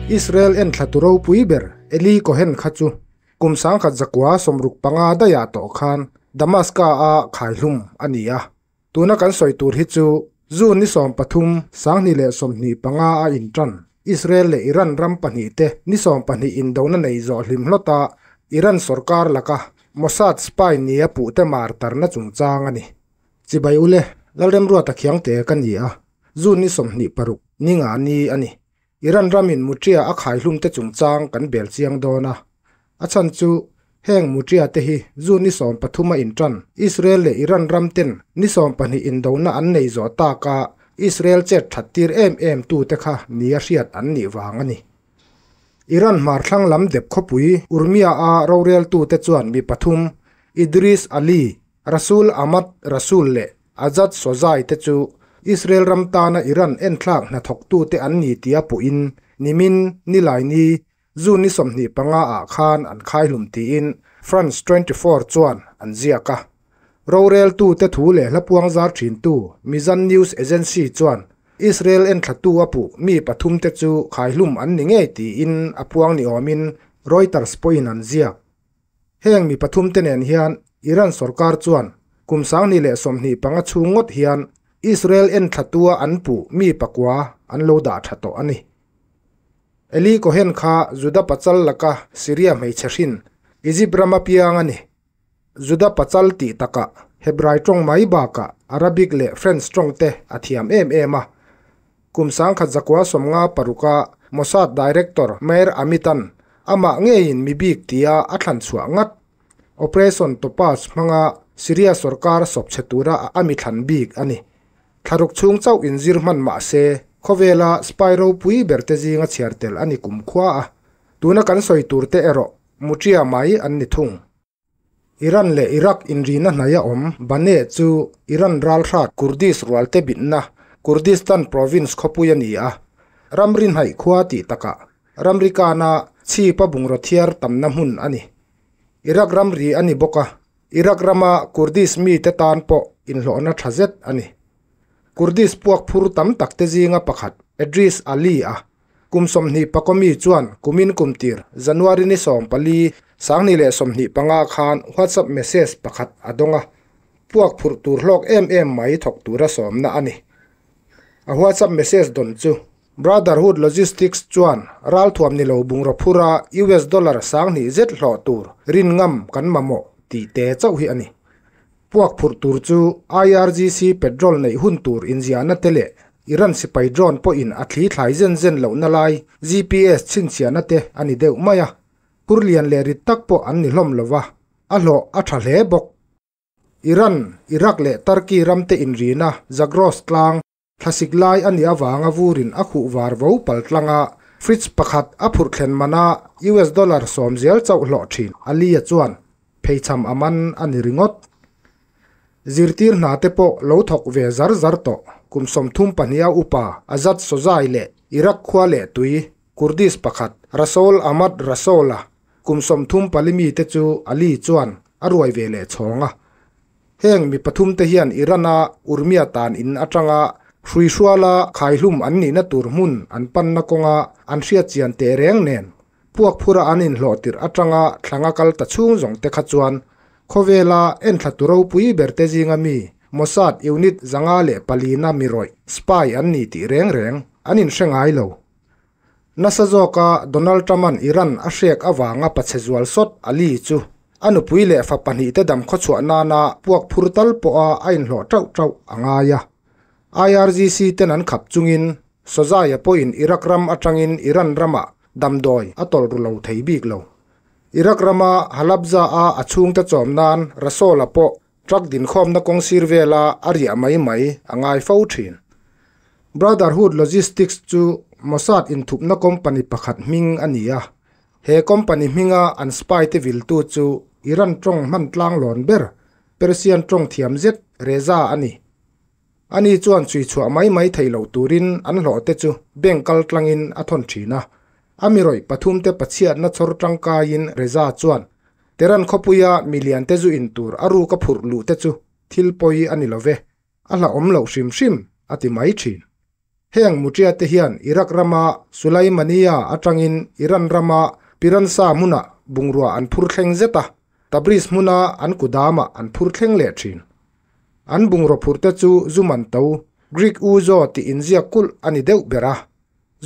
Israel enthla tu ropui ber Eli Cohen kha chu kum 1965 daihah tawh khan Damaska a khaihlum a ni a. Tuna kan sawi tur hi chu June ni 13, 2025 a intan Israel leh Iran ram pahnihte ni 20 indona nei zawh hlim hlawta Iran sorkar laka Mossad spy nia puhte mar tarna chungchang a ni. Chibai ule, Lalremruata Khiangte ka ni a, June ni 26 ni nga ni a ni. Iran ramin Mutria a khaihlumte chungchang kan bel chiang dawn a. A chhan chu heng Mutria te hi June ni 13 a intan Israel leh Iran ram ten ni 20 indona an nei zawh taka Israel chet that tir em em tu te kha nia hriat an nih vang a ni. Iran hmar thlang lam dep khawpui Urmia a rorel tu te chuan mi pathum Idris Ali, Rasul Ahmad Rasul leh Azad Sozai te chu Israel ram tana Iran enthlak hnathawk tu te an ni tia puhin nimin nilai ni June ni 25 ah khan an khaihlum tiin France 24 chuan an ziak a. Rorel tu te thu leh hlapuang zar thin tu Mizan News Agency chuan Israel enthla tu a puh mi pathum te chu khaihlum an ni ngei tiin a puang ni awmin Reuters pawhin an ziak. Heng mi pathum te nen hian Iran sorkar chuan kum 2025 chhung ngawt hian Israel enthla tua an puh mi pakua an lo dah tha tawh a ni. Eli Cohen kha Juda pachal laka Syria hmeichhe hrin Egypt rama piang a ni. Juda pachal tih taka Hebrai tawng mai bakah Arabic leh French tawng te a thiam em em a. Kum 1956 a Mossad director Meir Amitan amah ngeiin mi bik tia a thlan chhuah ngat. Operation Topaz hmanga Syria sorkar sawp che tura a mi thlan bik a ni. Thlaruk chhung chauh in zir hman mah se khawvela spy ropui ber te zinga chhiar tel a ni kum khua a. Tuna kan sawi tur te erawh Mutria mai an ni thung. Iran leh Iraq inrina hnaia awm Baneh chu Iran ralhrat Kurdish rualte bitna Kurdistan province khawpui a ni a. Ramri hnaih khua tih takah ramri kana chhipa bungraw thiar tamna hmun a ni. Iraq ramri a ni bawk a, Iraq rama Kurdish mi te tan pawh inhlawhna tha zet a ni. Kurdish puak phur tam tak te zinga pakhat Idris Ali a kum 24 mi chuan kumin kumtir January ni 14, 2025 khan WhatsApp message pakhat a dawnga puak phur tur hlawk em em mai thawk tura sawmna a ni. A WhatsApp message don chu Brotherhood Logistics chuan ral thuam ni lo bungraw phura US dollar 2000 zet hlawh tur rin ngam kan mamawh tih te chauh hi a ni. Puak phur tur chu IRGC petrol nei hun tur inziahna te leh Iran sipai drone pawhin a thli thlai zen zen lohna lai GPS chhinchhiahna te a ni deuh mai a. Phur lian leh rit tak pawh an ni hlawm lova, a hlawh a tha hle bawk. Iran, Iraq leh Turkey ramte inrina Zagros tlang thlasik lai a ni awanga vurin a khuh var vo pal tlanga fridge pakhat a phurh thlen mana US dollar 10 zel chauh hlawh thin Ali a chuan pheichham aman a ni ringawt. Zirtir hna te pawh lo thawk ve zar zar tawh kum 32 a upa Azad Sozai leh Iraq khua leh tui Kurdish pakhat Rasul Ahmad Rasola kum 34 mi te chu Ali chuan a ruai ve leh chhawnga. Heng mi pathum te hian Irana Urmia tan in atanga hrui hruala khaihlum an ni na tur hmun an pan na kawnga an hriat chian te reng nen puak phura an in hlawh tir atanga thlanga kal ta chhung zawng te kha chuan khawvela enthla tu ropui ber te zinga mi Mossad unit 504 na miroi spy an ni tih reng reng an in hre ngai lo. Nasa zawka Donald Trump-an Iran a hrek awanga pache zual sawt Ali chu anu pui leh fa pahnih te dam khaw chhuah nana puak phur tal pawh a a inhlawh tauh tauh a ngai a. IRGC ten an khap chungin Sozai pawhin Iraq ram atangin Iran rama damdawi a tawlh ru lo thei bik lo. Iraq rama Halabja a a chhungte chawm nan Rasola pawh truck din khawmna kawng sir vela a riah mai mai a ngai fo thin. Brotherhood Logistics chu Mossad inthupna company pakhat hming a ni a. He company hminga an spy te vil tu chu Iran tawng hman tlang lawn ber Persian tawng thiam zet Reza a ni. Ani chuan chui chhuah mai mai thei lo turin an hlawh te chu bank kal tlangin a thawn thin a. Amiroi pathum te pachiat na chhawr tangkaiin Reza chuan Tehran khawpuia milian te zu in tur a ru ka phurh lu te chu thil pawi a ni lo ve, a hlauhawm loh hrim hrim, a ti mai thin. Heng Mutia te hian Iraq rama Sulaimaniya atangin Iran rama Piransa hmunah bungrua an phur thleng zet a, Tabriz hmuna an kudamah an phur thleng leh thin. An bungraw phurhte chu zu man to, Greek ouzo tih inziak kulh a ni deuh ber a.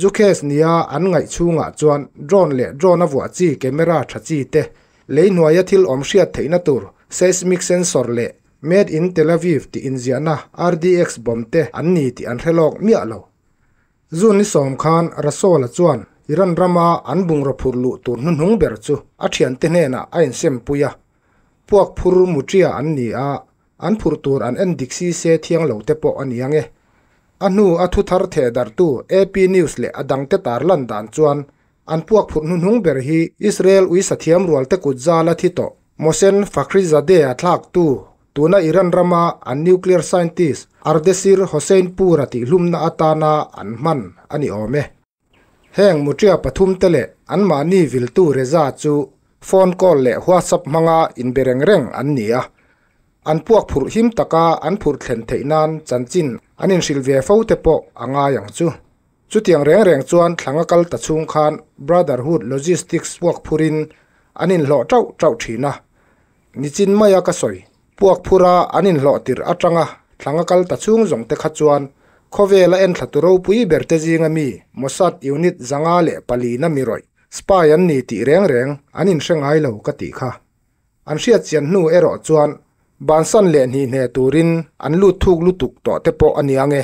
Zu case nia an ngaih chhungah chuan drone leh drone a vuah chi camera tha chi te, lei hnuaia thil awm hriat theihna tur seismic sensor leh Made in Tel Aviv tih inziahna RDX bomb te an ni tih an hre lawk miah lo. June ni sawm khan Rasool-a chuan Iran rama an bungraw phurh luh tur hnuhnung ber chu a thiante hnenah a insempui a. Puak phur muṭia an ni a, an phurh tur an en dik si se thiang lo te pawh a ni ang e. A hnu a thu thar theh darhtu AP News leh a dangte tarlan dan chuan an puak phurh hnuhnung ber hi Israel uisa thiam rualte kut zal a thi tawh. Mohsen Fakhrizadeh-a thlaktu, tuna Iran rama an nuclear scientist Ardeshir Hosseinpour-a tihhlumna atana an hman a ni awm e. Heng muṭia pathumte leh anmahni viltu Reza chu phone call leh WhatsApp hmanga inbe reng reng an ni a. An puak phurh him taka an phurh thlen theih nan chanchin an inhrilh ve fo te pawh a ngai ang chu. Chutiang reng reng chuan thlanga kal ta chhung khan Brotherhood Logistics puak phurin an inhlawh ṭauh ṭauh ṭhin a. Nichin maia ka sawi, puak phura an inhlawh tirh aṭanga thlanga kal ta chhung zawng te kha chuan khawvela enthla tu ropui ber te zinga mi Mossad unit 504 na mi rawih, spy an ni tih reng reng an inhre ngai lo ka tih kha. An hriat chian hnu erawh chuan bansan leh hnihne turin an lut thuk lutuk tawh te pawh a nia nge.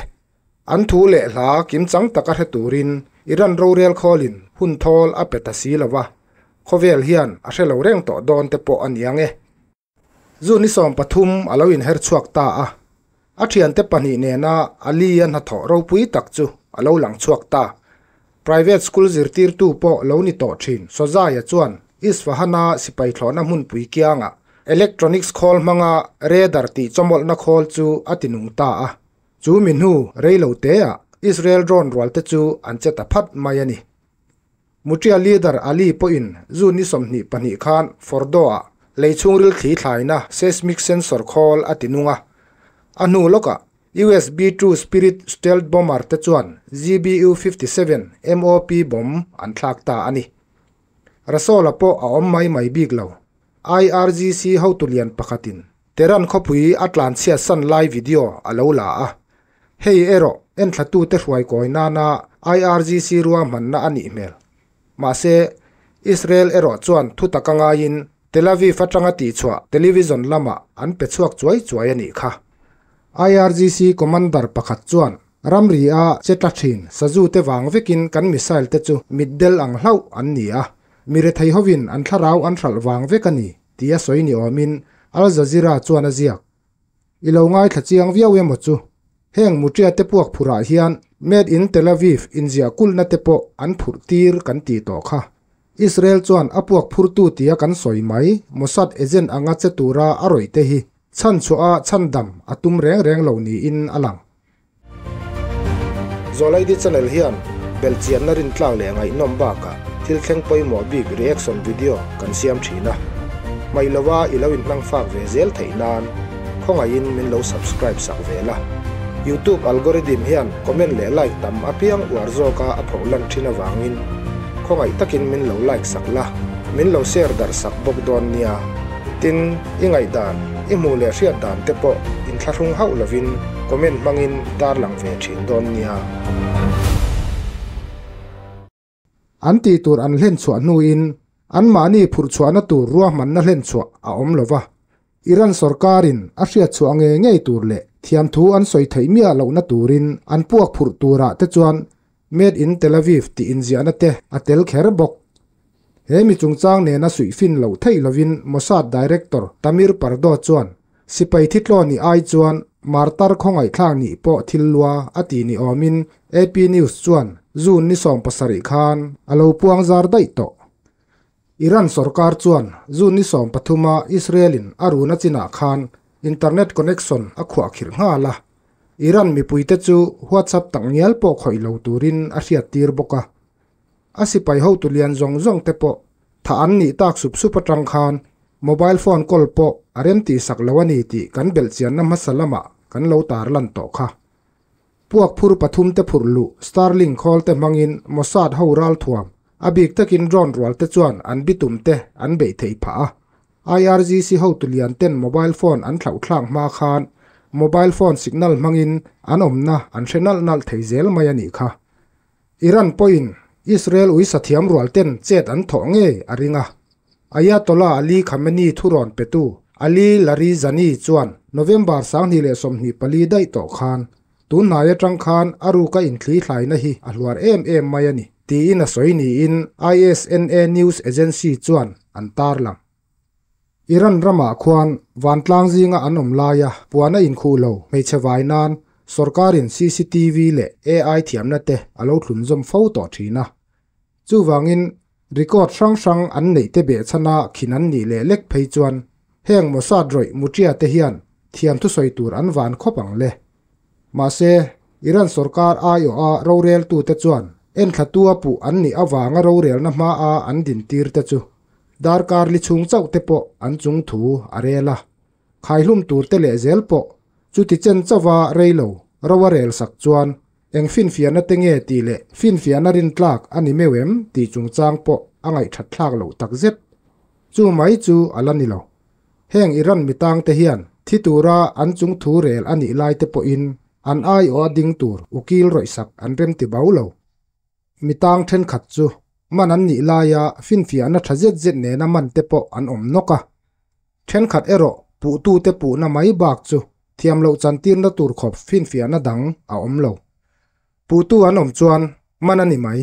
An thu leh hla kimchang taka hre turin Iran rorel khawlin hun thawl a pe ta si lo va, khawvel hian a hre lo reng tawh dawn te pawh a nia nge. Zu ni 13 a lo inher chhuak ta a, a thiante pahnih nena Ali-a hnathawh ropui tak chu a lo lang chhuak ta. Private school zirtirtu pawh lo ni tawh thin Sawzaia chuan Isfahan-a sipai thlawhna hmunpui kiangah electronics khawl hmanga radar tih chawmawlhna khawl chu a tinung ta a. Chu mi hnu rei lo teah Israel drone rualte chu an che ta phat mai a ni. Mutia leader Ali pawhin June ni 22 khan Fordo-ah lei chhungril thli thlaina seismic sensor khawl a ti nung a. A hnu lawkah US B-2 Spirit stealth bomber te chuan GBU 57 MOP bomb an thlak ta a ni. Rasola pawh a awm mai mai bik lo. IRGC hotu lian pakhatin Tehran khawpui a tlanchhiat san lai video a lo la a. Hei erawh enthlatute hruai kawi nana IRGC ruahmanna a nih hmel. Mahse, Israel erawh chuan thu taka ngaiin Tel Aviv atanga tihchhuah television lamah an pe chhuak chuai chuai a nih kha. IRGC commander pakhat chuan ramri a che tla thin sazute vang vekin kan missile te chu mitdel ang hlauh an ni a, mi rethei hovin an thlarau an hralh vang vek a ni tia sawi ni awmin Al Jazeera chuan a ziak. I lo ngaithla chiang viau emaw chu? Heng muṭia te puak phurah hian Made in Tel Aviv inziah kulhna te pawh an phurh tir kan tih tawh kha. Israel chuan a puak phurtu tia kan sawi mai Mossad agent anga che tura a rawih te hi chhanchhuah a chhandam a tum reng reng lo niin a lang. Zawlaidi channel hian belhchianna rintlak leh ngaihnawm bakah thil thleng pawimawh bik reaction video kan siam thin a. Hmaih lova i lo inhmang fak ve zel theih nan khawngaihin min lo subscribe sak ve la. YouTube algorithm hian comment leh like tam apiang uar zawka a phoh lan thin avangin khawngaih takin min lo like sak la, min lo share darh sak bawk dawn nia. Tin, i ngaihdan, i hmuh leh hriat dan te pawh inthlahrung hauh lovin comment hmangin tarlang ve thin dawn nia. An tih tur an hlen chhuah hnuin anmahni phurh chhuahna tur ruahmanna hlen chhuah a awm lo va. Iran sorkarin a hriat chhuah ngei ngei tur leh thiamthu an sawi theih miah lohna turin an puak phurh turah te chuan Made in Tel Aviv tih inziahna te a tel kher bawk. He mi chungchang nena suihfin loh theih lovin Mossad Director Tamir Pardo chuan sipai thitlaw nih ai chuan martar khawngaihthlak nih pawh thil lua a ti ni awmin AP News chuan June ni 17 khan a lo puang zar daih tawh. Iran sorkar chuan June ni 13 a Israel-in a run a chinah khan internet connection a khuah khirh nghal a. Iran mipuite chu WhatsApp takngial pawh khawih lo turin a hriattir bawk a. A sipai hotu lian zawng zawng te pawh tha an nih tak sup sup atang khan Mobile phone kawl pawh a remtihsak lo a ni tih kan belhchianna hmasa lamah kan lo tarlan tawh kha. Puak phur pathum te phurh luh Starlink khawl te hmangin Mossad ho ralthuam, a bik takin drone rual te chuan an bitum te an beih theih phah a. IRGC hotu lian ten mobile phone an thlauh thlak hma khan mobile phone signal hmangin an awmna an hre nalh nalh thei zel mai a nih kha. Iran pawhin Israel uisa thiam rual ten chet an thawh ngei a ring a. Ayatollah Ali Khamenei thurawn petu Ali Larijani chuan November 2024 daih tawh khan tun hnai atang khan a ruka inthli thlaina hi a hluar em em mai a ni tiin a sawi niin ISNA news agency chuan an tarlang. Iran ramah khuan vantlang zinga an awm laia puan a inkhuh lo hmeichhe vai nan sorkarin cctv leh AI thiamna te a lo thlunzawm fo tawh thin a. Chuvangin record hrang hrang an neih te behchhana khin an nih leh lek phei chuan heng Mossad rawih muṭia te hian thiam thusawi tur an van khawp ang le. Mahse, Iran sorkar aiawha roreltute chuan enthlatu a puh an nih avanga rorelna hmaa an dintir te chu darkar li chhung chauh te pawh an chung thu a rel a. Khaihlum tur te leh zel pawh chuti chen chauha rei lo ro a rel sak chuan eng finfiahna te nge tih leh finfiahna rintlak a ni meuh em tih chungchang pawh a ngaihthat thlak loh takzet. Chu mai chu a la ni lo. Heng Iran mitang te hian thi tura an chung thu rel a nih lai te pawhin an aiawh a ding tur ukil rawihsak an rem ti bau lo. Mitang thenkhat chu man an nih laia finfiahna tha zet zet nena man te pawh an awm nawk a. Thenkhat erawh puhtute puhna mai bak chu thiam loh chantirna tur khawp finfiahna dang a awm lo. Puhtu an awm chuan man a ni mai.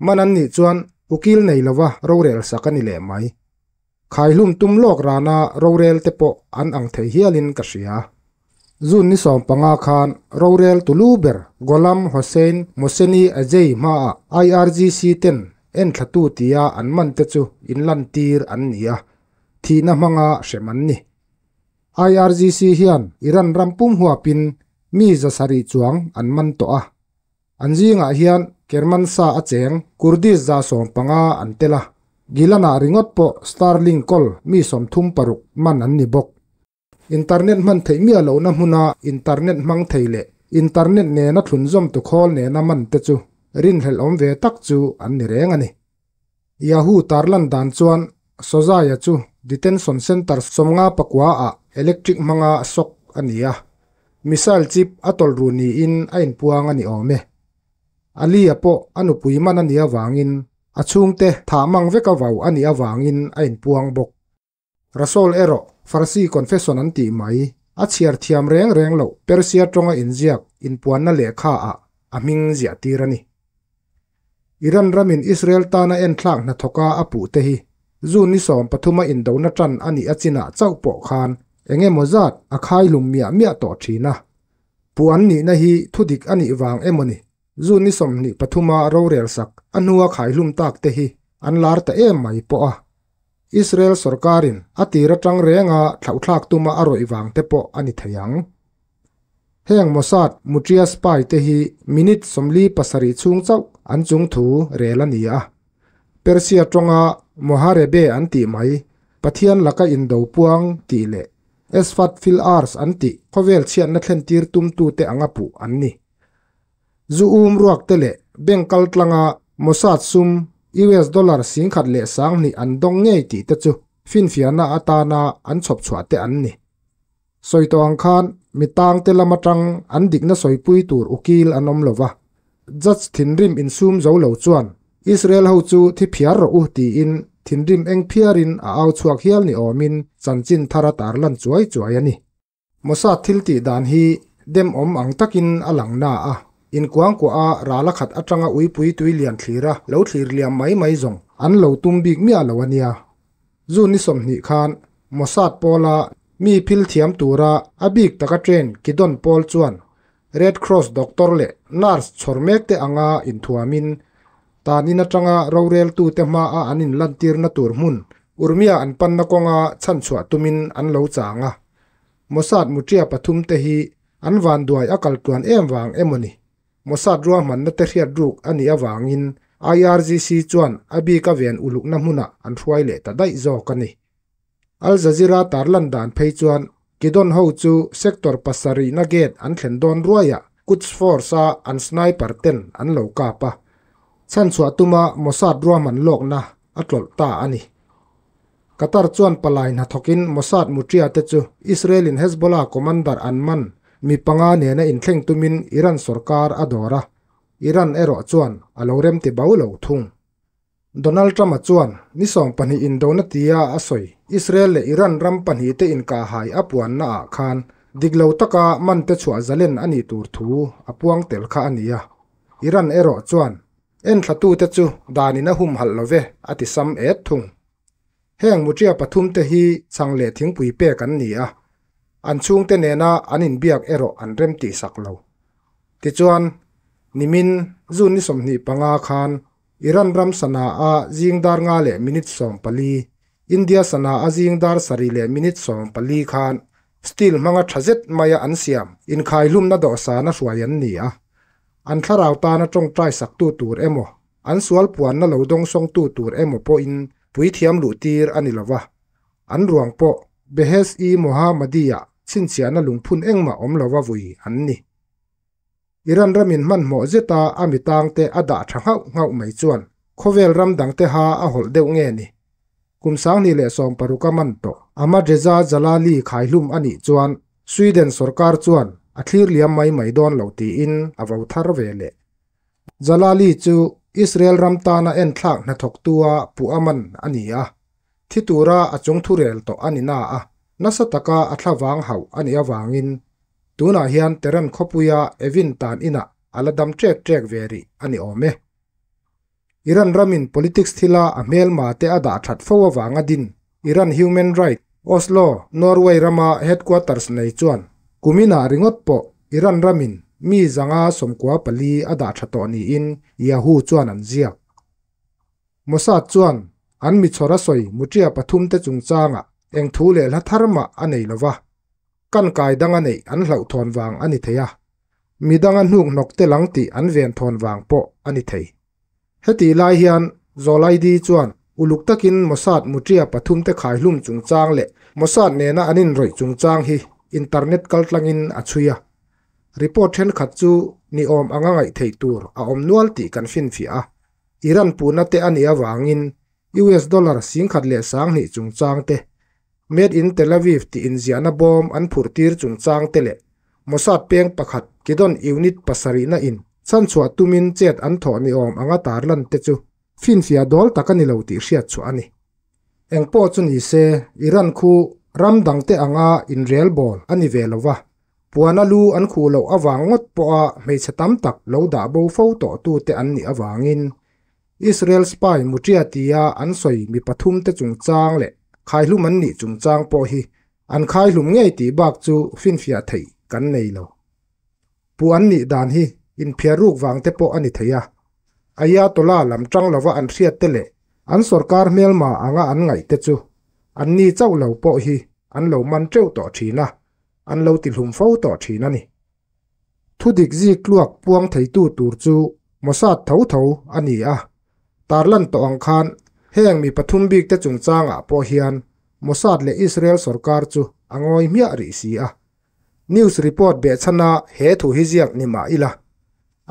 Man an nih chuan ukil nei lova rorel sak a ni leh mai. Khaihlum tum lawk rana rorel te pawh an ang thei hialin ka hria. June ni 15 khan rorel tulu ber Gholam Hossein Mohseni Ejei hmaah IRGC ten enthlatu tia an man te chu inlantir an ni a, thihna hmanga hrem an ni. IRGC hian Iran ram pum huapin mi 700 chuang an man tawh a. An zingah hian Kermanshah a cheng Kurdish 150 an tel a, Gilan-ah ringawt pawh Starlink kawl mi 36 man an ni bawk. Internet hman theih miah lohna hmuna internet hmang thei leh internet nena thlunzawmtu khawl nena man te chu rinhlelh awm ve tak chu an ni reng a ni. Yahoo tarlan dan chuan Sozaya chu detention center 59 ah electric hmanga shock a ni a, missile chip a tawlh ru niin a inpuang a ni awm e. Ali-a pawh a nupui man a nih avangin a chhungte thah mang vek a vau a nih avangin a inpuang bawk. Rasool erawh Farsi confession an tih mai, a chhiar thiam reng reng loh Persia tawnga inziak inpuanna lehkha ah a hming ziah tir a ni. Iran ramin Israel tana enthlak hnathawka a puh te hi June ni 13 a indona tan a nih a chinah chauh pawh khan eng emaw zat a khaihlum miah miah tawh thin a. Puh an nihna hi thudik a nih vang emaw ni June ni 23 a rorel sak a hnua khaihlum tak te hi an lar ta em mai pawh a. Israel sorkarin a tir atang renga thlauhthlak tuma a rawih vang te pawh a ni thei ang. Heng Mossad Mutria spy te hi minute 47 chhung chauh an chung thu rel a ni a. Persia tawnga Moharebe an tih mai, Pathian laka indo puang tih leh Esfat fil ars an tih khawvel chhiatna thlentir tumtute anga puh an ni. Zu um ruak te leh bank kal tlanga Mossad sum US dollar 10,020 an dawng ngei tih te chu finfiahna atana an chhawp chhuah te an ni. Sawi tawh ang khan mi tang te lam atang an dikna sawipui tur ukil an awm lova. Judge thinrim insum zo lo chuan Israel ho chu thi phiar rawh u tiin thinrim eng phiarin a au chhuak hial ni awmin chanchin thar a tarlan chuai chuai a ni. Mossad thil tih dan hi dem awm ang takin a lang na a, inkuangkuah a rala khat atanga uipui tui lian thlira lo thlir liam mai mai zawng an lo tum bik miah lo a nia. June ni 20 khan Mossad pawla mi phil thiam tura a bik taka train Kidon pawl chuan Red Cross doctor leh nurse chhawr mek te anga inthuamin tanin atanga roreltu te hmaa an inlantirna tur hmun Urmia an panna kawnga chhanchhuah tumin an lo chang a. Mossad Mutria pathum te hi an van duai a kal tluan em vang emaw ni. Mossad ruahmanna te hriat ruk a nih avangin IRGC chuan a bik a ven ulukna hmunah an hruai leh ta daih zawk a ni. Al Jazeera tarlan dan phei chuan Kidon ho chu Sector pasarihna gate an thlen dawn ruaiah Quds Force-a an sniper ten an lo kap a, chhanchhuah tuma Mossad ruahman lawkna a tlawlh ta a ni. Qatar chuan palai hnathawkin Mossad muṭia te chu Israel-in Hezbollah commander an man mi panga nena inthleng tumin Iran sorkar a dawr a, Iran erawh chuan a lo remti bo lo thung. Donald Trump-a chuan ni 20 indona tia a sawi Israel leh Iran ram pahnihte inkahhai a puannaah khan dik lo taka mante chhuah zalen a nih tur thu a puang tel kha a ni a. Iran erawh chuan enthlatute chu danin a humhalh lo ve a ti sam et thung. Heng muṭia pathumte hi chhang leh thingpui pek an ni a, an chhungte nena an inbiak erawh an remtihsak lo. Tichuan, nimin June ni 25 khan Iran ram Sanaa zing dar nga leh minute 14, India Sanaa zing dar sarih leh minute 14 khan steel hmanga tha zet maia an siam inkhaihlumna dawhsana hruai an ni a. An thlarau tana tawngtai saktu tur emaw, an sual puanna lo dawngsawngtu tur emaw pawhin puithiam luh tir a ni lova. An ruang pawh Behes-i Mohammadi-ah chhinchhiahna lungphun engmah awm lova vui an ni. Iran ramin hmanhmawh zeta a mitangte a dah tha nghauh nghauh mai chuan khawvel ram dangte ha a hawlh deuh nge ni? Kum 2016 a man tawh Ahmadreza Djalali khaihlum a nih chuan Sweden sorkar chuan a thlir liam mai mai dawn lo tiin a vo thar ve leh. Djalali chu Israel ram tana enthlak hnathawktua puh a man a ni a, thi tura a chung thurel tawh a ni na a, nasa taka a thlavang hauh a nih avangin Tunah hian Tehran khawpuia Evin tan inah a la dam ṭek ṭek ve rih a ni awm e. Iran ramin politics thila a hmelma te a dah ṭhat fo avanga din Iran Human Right, Oslo, Norway rama headquarters nei chuan kuminah ringawt pawh Iran ramin mi 194 a dah ṭha tawh niin Yahoo chuan an ziak. Mossad chuan an mi chhawr a sawi muṭia pathumte chungchangah eng thu leh hla thar mah a nei lo va. Kan kai danga neih an hlauhthawn vang a ni thei a, mi danga hnuk hnawk tel ang tih an venthawn vang pawh a ni thei. Hetih lai hian Zawlaidi chuan uluk takin Mossad muṭia pathumte khaihlum chungchang leh Mossad nena an inrawih chungchang hi internet kaltlangin a chhui a. Report thenkhat chu ni awm anga ngaih theih tur a awm nual tih kan finfiah a, Iran puhna te a nih avangin US dollar 10,020 chungchang te, Made in Tel Aviv tih inziahna bawm an phurh tir chungchang te leh Mossad peng pakhat Kidon Unit pasarihna in chhanchhuah tumin chet an thawh ni awm anga tarlan te chu finfiah dawl tak a ni lo tih hriat chhuah a ni. Engpawh chu ni se, Iran khu ram dangte anga inrel bawl a ni ve lo va, puana lu an khuh loh avang ngawt pawha hmeichhe tam tak lo dah bo fo tawh tute an nih avangin Israel spy muṭia tia an sawi mi pathumte chungchang leh khaihlum an nih chungchang pawh hi an khaihlum ngei tih bak chu finfiah theih kan nei lo. Pu an nih dan hi inphiar ruk vang te pawh a ni thei a, Ayatollah lam ṭang lova an hriat te leh an sorkar hmelma anga an ngaih te chu an ni chauh lo pawh hi an lo man ṭeuh tawh ṭhin a, an lo tihlum fo tawh ṭhin a ni. Thudik zik tluak puang theitu tur chu Mossad tho tho a ni a. Tarlan tawh ang khan heng mi pathum bikte chungchangah pawh hian Mossad leh Israel sorkar chu a ngawi hmiah rih si a. News report behchhana he thu hi ziak ni mah ila.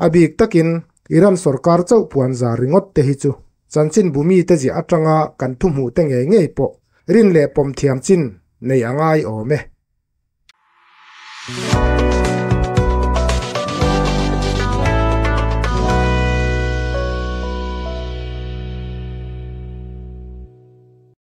A bik takin Iran sorkar chauh puan zar ringawt te hi chu chanchinbu mite ziah atanga kan thu hmuh te ngei ngei pawh rin leh pawm thiam chin nei a ngai awm e.